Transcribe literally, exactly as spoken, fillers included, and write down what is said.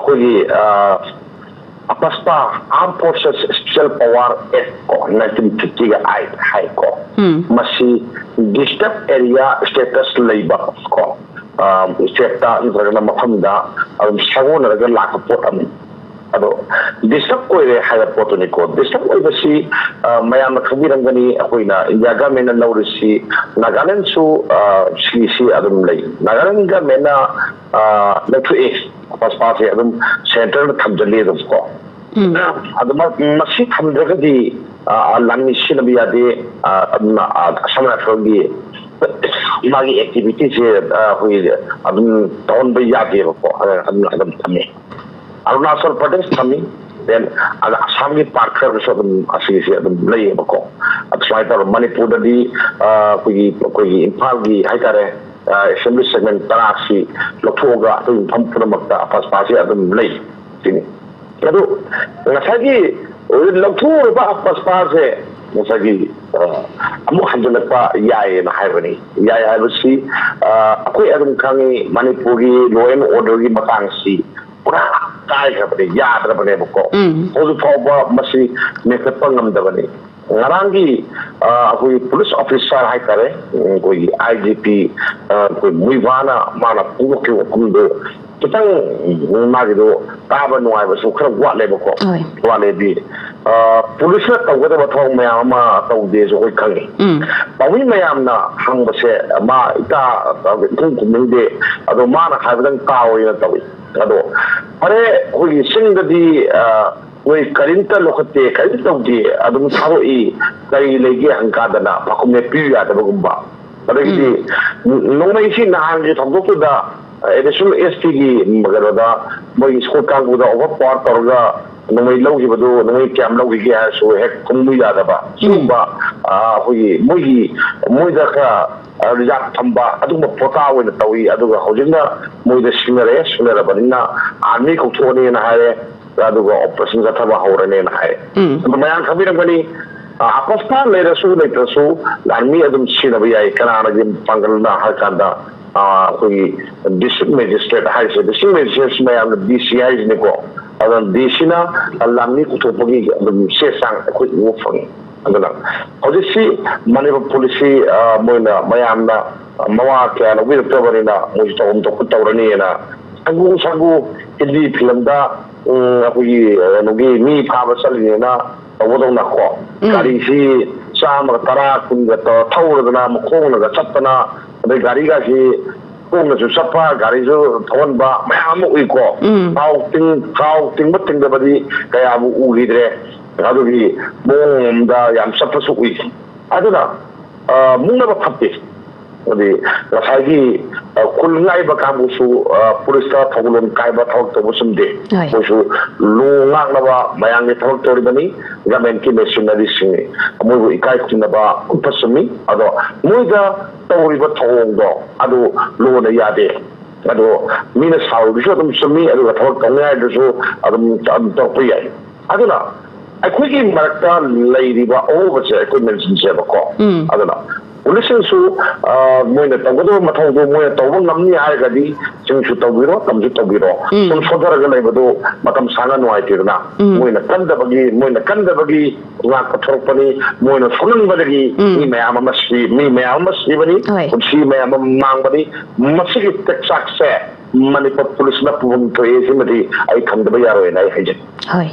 ꯑꯩꯈꯣꯏꯒꯤ ꯑꯄꯁꯄꯥ, Armed Forces Special Power Act ꯀꯣ, nineteen ꯐꯤꯐꯇꯤꯒ eight ꯍꯥꯏꯀꯣ, ꯎꯝ꯫ ꯃꯁꯤ ꯗꯤꯁꯇꯔꯕ ꯑꯦꯔꯤꯌꯥ ꯁ꯭ꯇꯦꯇꯁ ꯂꯩꯕ ꯀꯣ, ꯁ꯭ꯇꯦꯠꯇ ꯅꯠꯇ꯭ꯔꯒꯅ ꯃꯐꯝꯗ ꯑꯗꯨꯝ ꯁꯥꯒꯣꯟꯅꯔꯒ ꯂꯥꯛꯄ ꯄꯣꯠ ꯑꯃꯅꯤ꯫ ꯑꯗꯣ ꯗꯤꯁꯇꯔꯕ ꯑꯣꯏꯔꯦ ꯍꯥꯏꯕ ꯄꯣꯠꯇꯨꯅꯤꯀꯣ꯫ ꯗꯤꯁꯇꯔꯕ ꯑꯣꯏꯕꯁꯤ ꯃꯌꯥꯝꯅ ꯈꯪꯕꯤꯔꯝꯒꯅꯤ, ꯑꯩꯈꯣꯏꯅ ꯏꯟꯗꯤꯌꯥ ꯒꯃꯦꯟꯅ ꯂꯧꯔꯤꯁꯤ, ꯅꯥꯒꯥꯂꯦꯟꯁꯨ ꯁꯤꯁꯤ ꯑꯗꯨꯝ ꯂꯩ꯫ ꯅꯥꯒꯥꯂꯦꯟ ꯒꯃꯦꯟꯅ ꯂꯧꯊꯣꯛꯑꯦ, ꯄꯁꯄꯥꯁꯦ ꯑꯗꯨꯝ ꯁꯦꯟꯇꯔꯗ ꯊꯝꯖꯤꯜꯂꯤ ꯑꯗꯨꯝ ꯀꯣ꯫ ꯑꯗꯨ ꯃꯁꯤ ꯊꯝꯗ꯭ꯔꯒꯗꯤ ꯂꯥꯟꯃꯤ ꯁꯤꯖꯤꯟꯅꯕ ꯌꯥꯗꯦ꯫ ꯑꯗꯨꯅ ꯑꯁꯥꯝ ꯔꯥꯏꯐꯜꯒꯤ ꯃꯥꯒꯤ ꯑꯦꯛꯇꯤꯚꯤꯇꯤꯁꯦ ꯑꯩꯈꯣꯏ ꯑꯗꯨꯝ ꯇꯧꯍꯟꯕ ꯌꯥꯗꯦꯕꯀꯣ꯫ ꯑꯗꯨꯅ ꯑꯗꯨꯝ ꯊꯝꯃꯤ꯫ ꯑꯔꯨꯅꯥꯆꯜ ꯄ꯭ꯔꯗꯦꯁ ꯊꯝꯃꯤ꯫ Then ꯑꯗ ꯑꯁꯥꯝꯒꯤ ꯄꯥꯔꯠ ꯈꯔꯗꯁꯨ ꯑꯗꯨꯝ ꯑꯁꯤꯒꯤꯁꯦ ꯑꯗꯨꯝ ꯂꯩꯌꯦꯕꯀꯣ꯫ ꯑꯗꯨ ꯁꯨꯃꯥꯏꯅ ꯇꯧꯔ ꯃꯅꯤꯄꯨꯔꯗꯗꯤ ꯑꯩꯈꯣꯏꯒꯤ ꯑꯩꯈꯣꯏꯒꯤ ꯏꯝꯐꯥꯜꯒꯤ ꯍꯥꯏꯇꯥꯔꯦ, ꯑꯦꯁꯦꯝꯕ꯭ꯂꯤ ꯁꯦꯒꯃꯦꯟ ꯇꯔꯥꯁꯤ ꯂꯧꯊꯣꯛꯑꯒ ꯑꯇꯩ ꯃꯐꯝ ꯄꯨꯝꯅꯃꯛꯇ ꯄꯁꯄꯥꯁꯤ ꯑꯗꯨꯝ ꯂꯩ ꯁꯤꯅꯤ꯫ ꯑꯗꯨ ꯉꯁꯥꯏꯒꯤ ꯂꯧꯊꯣꯛꯎꯔꯕ ꯄꯁꯄꯥꯁꯦ ꯉꯁꯥꯏꯒꯤ ꯑꯃꯨꯛ ꯍꯟꯖꯤꯜꯂꯛꯄ ꯌꯥꯏꯌꯦꯅ ꯍꯥꯏꯕꯅꯤ꯫ ꯌꯥꯏ ꯍꯥꯏꯕꯁꯤ ꯑꯩꯈꯣꯏ ꯑꯗꯨꯝ ꯈꯪꯉꯤ, ꯃꯅꯤꯄꯨꯔꯒꯤ ꯂꯣ ꯑꯦꯟ ꯑꯣꯔꯗꯔꯒꯤ ꯃꯇꯥꯡꯁꯤ ꯄꯨꯔꯥ ꯀꯥꯏꯈ꯭ꯔꯕꯅꯦ, ꯌꯥꯗ꯭ꯔꯕꯅꯦꯕꯀꯣ꯫ ꯎꯝ꯫ ꯍꯧꯖꯤꯛ ꯐꯥꯎꯕ ꯃꯁꯤ ꯃꯦꯟꯈꯠꯄ ꯉꯝꯗꯕꯅꯤ꯫ ꯉꯔꯥꯡꯒꯤ ꯑꯩꯈꯣꯏꯒꯤ ꯄꯨꯂꯤꯁ ꯑꯣꯐꯤꯁꯥꯔ ꯍꯥꯏꯇꯥꯔꯦ, ꯑꯩꯈꯣꯏꯒꯤ ꯑꯥꯏ ꯖꯤ ꯄꯤ ꯑꯩꯈꯣꯏ ꯃꯨꯏꯚꯥꯅ ꯃꯥꯅ ꯐꯣꯡꯗꯣꯛꯈꯤꯕ ꯋꯥꯐꯝꯗꯨ ꯈꯤꯇꯪ ꯃꯥꯒꯤꯗꯣ ꯇꯥꯕ ꯅꯨꯡꯉꯥꯏꯕꯁꯨ ꯈꯔ ꯋꯥꯠꯂꯦꯕꯀꯣ꯫ ꯍꯣꯏ꯫ ꯋꯥꯠꯂꯦꯗꯤ ꯄꯨꯂꯤꯁꯅ ꯇꯧꯒꯗꯕ ꯊꯕꯛ ꯃꯌꯥꯝ ꯑꯃ ꯇꯧꯗꯦꯁꯨ ꯑꯩꯈꯣꯏ ꯈꯪꯉꯤ꯫ ꯎꯝ꯫ ꯄꯥꯎꯃꯤ ꯃꯌꯥꯝꯅ ꯍꯪꯕꯁꯦ ꯃꯥ ꯏꯇꯥ ꯏꯈꯨꯝ ꯈꯨꯝꯅꯤꯡꯗꯦ, ꯑꯗꯣ ꯃꯥꯅ ꯍꯥꯏꯕꯗꯪ ꯇꯥꯎꯑꯣꯅ ꯇꯧꯏ꯫ ꯑꯗꯣ ꯐꯔꯦ, ꯑꯩꯈꯣꯏꯒꯤ ꯆꯤꯡꯗꯗꯤ ꯅꯣꯏ ꯀꯔꯤꯝꯇ ꯂꯧꯈꯠꯇꯦ, ꯀꯔꯤꯝꯇ ꯇꯧꯗꯦ, ꯑꯗꯨꯝ ꯊꯥꯗꯣꯛꯏ, ꯀꯔꯤ ꯂꯩꯒꯦ ꯍꯪꯀꯥꯟꯗꯅ ꯄꯥꯎꯈꯨꯝ ꯄꯤꯕ ꯌꯥꯗꯕꯒꯨꯝꯕ꯫ ꯑꯗꯒꯤꯗꯤ ꯎꯝ꯫ ꯅꯣꯡꯃꯩꯁꯤ ꯅꯍꯥꯟꯒꯤ ꯊꯧꯗꯣꯛꯇꯨꯗ ꯑꯦꯗꯤꯁꯅꯦꯜ ꯑꯦꯁ ꯇꯤꯒꯤ ꯀꯩꯅꯣꯗ ꯃꯣꯏꯒꯤ ꯁ꯭ꯀꯨꯜ ꯀꯥꯡꯕꯨꯗ ꯑꯣꯚꯔ ꯄꯥꯋꯔ ꯇꯧꯔꯒ ꯅꯣꯡꯃꯩ ꯂꯧꯈꯤꯕꯗꯨ, ꯅꯣꯡꯃꯩ ꯀꯌꯥꯝ ꯂꯧꯈꯤꯒꯦ ꯍꯥꯏꯔꯁꯨ ꯍꯦꯛ ꯈꯨꯝꯕ ꯌꯥꯗꯕ꯫ ꯎꯝ꯫ ꯁꯤꯒꯨꯝꯕ ꯑꯩꯈꯣꯏꯒꯤ ꯃꯣꯏꯒꯤ ꯃꯣꯏꯗ ꯈꯔ ꯔꯤꯖꯥꯔꯚ ꯊꯝꯕ ꯑꯗꯨꯒꯨꯝꯕ ꯄꯣꯇꯥ ꯑꯣꯏꯅ ꯇꯧꯏ꯫ ꯑꯗꯨꯒ ꯍꯧꯖꯤꯛꯅ ꯃꯣꯏꯗ ꯁꯤꯡꯅꯔꯛꯑꯦ, ꯁꯤꯡꯅꯔꯕꯅꯤꯅ ꯑꯥꯔꯃꯤ ꯀꯧꯊꯣꯛꯑꯅꯤꯅ ꯍꯥꯏꯔꯦ꯫ ꯑꯗꯨꯒ ꯑꯣꯄꯔꯦꯁꯟ ꯆꯠꯊꯕ ꯍꯧꯔꯅꯦꯅ ꯍꯥꯏ꯫ ꯎꯝ꯫ ꯑꯗꯣ ꯃꯌꯥꯝ ꯈꯪꯕꯤꯔꯝꯒꯅꯤ, ꯑ, ꯑꯄꯁꯄꯥ ꯂꯩꯔꯁꯨ ꯂꯩꯇ꯭ꯔꯁꯨ ꯂꯥꯟꯃꯤ ꯑꯗꯨꯝ ꯁꯤꯖꯤꯟꯅꯕ ꯌꯥꯏ꯫ ꯀꯅꯥꯅꯒꯤ ꯄꯥꯡꯒꯜꯅ ꯍꯥꯏꯔ ꯀꯥꯟꯗ ꯑꯩꯈꯣꯏꯒꯤ ꯗꯤꯁꯇ꯭ꯔꯤꯛ ꯃꯦꯖꯤꯁꯇ꯭ꯔꯦꯠ ꯍꯥꯏꯔꯤꯁꯦ, ꯗꯤꯁꯇ꯭ꯔꯤꯛ ꯃꯦꯖꯤꯁꯇ꯭ꯔꯦꯠꯁꯤ ꯃꯌꯥꯝꯅ ꯗꯤ ꯁꯤ ꯍꯥꯏꯔꯤꯁꯤꯅꯦꯀꯣ꯫ ꯑꯗꯨꯅ ꯗꯤ ꯁꯤꯅ ꯂꯥꯟꯃꯤ ꯄꯨꯊꯣꯛꯄꯒꯤ ꯑꯗꯨꯝ ꯆꯦ ꯆꯥꯡ ꯑꯩꯈꯣꯏ ꯎꯕ ꯐꯪꯉꯤ꯫ ꯑꯗꯨꯅ ꯍꯧꯖꯤꯛꯁꯤ ꯃꯅꯤꯄꯨꯔ ꯄꯨꯂꯤꯁꯁꯤ ꯃꯣꯏꯅ ꯃꯌꯥꯝꯅ ꯃꯋꯥ ꯀꯌꯥ ꯂꯧꯕꯤꯔꯛꯇꯕꯅꯤꯅ ꯃꯣꯏꯁꯨ ꯇꯧꯐꯝ ꯊꯣꯛꯄ ꯇꯧꯔꯅꯤꯅ ꯁꯪꯒꯨ ꯁꯪꯒꯨ ꯍꯤꯟꯗꯤ ꯐꯤꯂꯝꯗ ꯑꯩꯈꯣꯏꯒꯤ ꯀꯩꯅꯣꯒꯤ ꯃꯤ ꯐꯥꯕ ꯆꯠꯂꯤꯅꯦꯅ ꯇꯧꯕꯗꯧꯅꯀꯣ꯫ ꯎꯝ꯫ ꯒꯥꯔꯤꯁꯤ ꯆꯥꯝꯃꯒ ꯇꯔꯥ, ꯀꯨꯟꯒ ꯇꯧꯔ ꯊꯧꯔꯗꯅ, ꯃꯈꯣꯡꯅꯒ ꯆꯠꯇꯅ, ꯑꯗꯩ ꯒꯥꯔꯤꯒꯁꯤ ꯈꯣꯡꯅꯁꯨ ꯆꯠꯄ, ꯒꯥꯔꯤꯁꯨ ꯊꯧꯍꯟꯕ ꯃꯌꯥꯝ ꯑꯃ ꯎꯏꯀꯣ꯫ ꯎꯝ꯫ ꯊꯥꯎ ꯇꯤꯡ-, ꯊꯥꯎ ꯇꯤꯡꯕ ꯇꯤꯡꯗꯕꯗꯤ ꯀꯌꯥꯕꯨ ꯎꯈꯤꯗ꯭ꯔꯦ꯫ ꯑꯗꯨꯒꯤ ꯃꯑꯣꯡ ꯑꯃꯗ ꯌꯥꯝ ꯆꯠꯄꯁꯨ ꯎꯏ꯫ ꯑꯗꯨꯅ, ꯑ, ꯃꯨꯛꯅꯕ ꯐꯠꯇꯦ꯫ ꯍꯥꯏꯗꯤ ꯉꯁꯥꯏꯒꯤ, ꯑ, ꯈꯨꯜ ꯉꯥꯛꯏꯕ ꯀꯥꯡꯕꯨꯁꯨ, ꯑ, ꯄꯨꯂꯤꯁꯇ ꯊꯧꯒꯜꯂꯣꯟ ꯀꯥꯏꯕ ꯊꯕꯛ ꯇꯧꯕꯁꯤꯡꯗꯤ ꯍꯣꯏ꯫ ꯃꯣꯏꯁꯨ ꯂꯣ ꯉꯥꯛꯅꯕ ꯃꯌꯥꯝꯒꯤ ꯊꯕꯛ ꯇꯧꯔꯤꯕꯅꯤ꯫ ꯒꯃꯦꯟꯀꯤ ꯃꯦꯁꯤꯅꯔꯤꯁꯤꯡꯅꯤ꯫ ꯃꯣꯏꯕꯨ ꯏꯀꯥꯏ ꯈꯨꯝꯅꯕ ꯎꯠꯄ ꯆꯨꯝꯃꯤ꯫ ꯑꯗꯣ ꯃꯣꯏꯗ ꯇꯧꯔꯤꯕ ꯊꯧꯑꯣꯡꯗꯣ ꯑꯗꯨ ꯂꯣꯅ ꯌꯥꯗꯦ꯫ ꯑꯗꯣ ꯃꯤꯅ ꯁꯥꯎꯔꯤꯕꯁꯨ ꯑꯗꯨꯝ ꯆꯨꯝꯃꯤ, ꯑꯗꯨꯒ ꯊꯕꯛ ꯇꯧꯅꯤꯡꯉꯥꯏꯗꯁꯨ ꯑꯗꯨꯝ, ꯑꯗꯨꯝ ꯇꯧꯔꯛꯄ ꯌꯥꯏ꯫ ꯑꯗꯨꯅ ꯑꯩꯈꯣꯏꯒꯤ ꯃꯔꯛꯇ ꯂꯩꯔꯤꯕ ꯑꯍꯣꯕꯁꯦ ꯑꯩꯈꯣꯏ ꯃꯦꯟꯁꯤꯟꯁꯦꯕꯀꯣ꯫ ꯎꯝ꯫ ꯑꯗꯨꯅ ꯄꯨꯂꯤꯁꯁꯤꯡꯁꯨ, ꯑ, ꯃꯣꯏꯅ ꯇꯧꯒꯗꯕ ꯃꯊꯧꯗꯣ ꯃꯣꯏꯅ ꯇꯧꯕ ꯉꯝꯅꯤ ꯍꯥꯏꯔꯒꯗꯤ ꯆꯤꯡꯁꯨ ꯇꯧꯕꯤꯔꯣ, ꯇꯝꯁꯨ ꯇꯧꯕꯤꯔꯣ꯫ ꯎꯝ꯫ ꯁꯨꯝ ꯁꯣꯟꯊꯔꯒ ꯂꯩꯕꯗꯨ ꯃꯇꯝ ꯁꯥꯡꯅ ꯅꯨꯡꯉꯥꯏꯇꯦꯗꯅ꯫ ꯎꯝ꯫ ꯃꯣꯏꯅ ꯀꯟꯗꯕꯒꯤ, ꯃꯣꯏꯅ ꯀꯟꯗꯕꯒꯤ ꯉꯥꯛꯄ ꯊꯣꯔꯛꯄꯅꯤ꯫ ꯃꯣꯏꯅ ꯁꯣꯛꯅꯤꯡꯕꯗꯒꯤ ꯎꯝ꯫ ꯃꯤ ꯃꯌꯥꯝ ꯑꯃ ꯁꯤ, ꯃꯤ ꯃꯌꯥꯝ ꯑꯃ ꯁꯤꯕꯅꯤ, ꯍꯣꯏ꯫ ꯄꯨꯟꯁꯤ ꯃꯌꯥꯝ ꯑꯃ ꯃꯥꯡꯕꯅꯤ꯫ ꯃꯁꯤꯒꯤ ꯇꯦꯛꯆꯥꯛꯁꯦ ꯃꯅꯤꯄꯨꯔ ꯄꯨꯂꯤꯁꯅ ꯄꯨꯐꯝ ꯊꯣꯛꯑꯦ, ꯁꯤꯃꯗꯤ ꯑꯩ ꯊꯝꯗꯕ ꯌꯥꯔꯣꯏꯅ ꯑꯩ ꯍꯥꯏꯖꯩ꯫ ꯍꯣꯏ꯫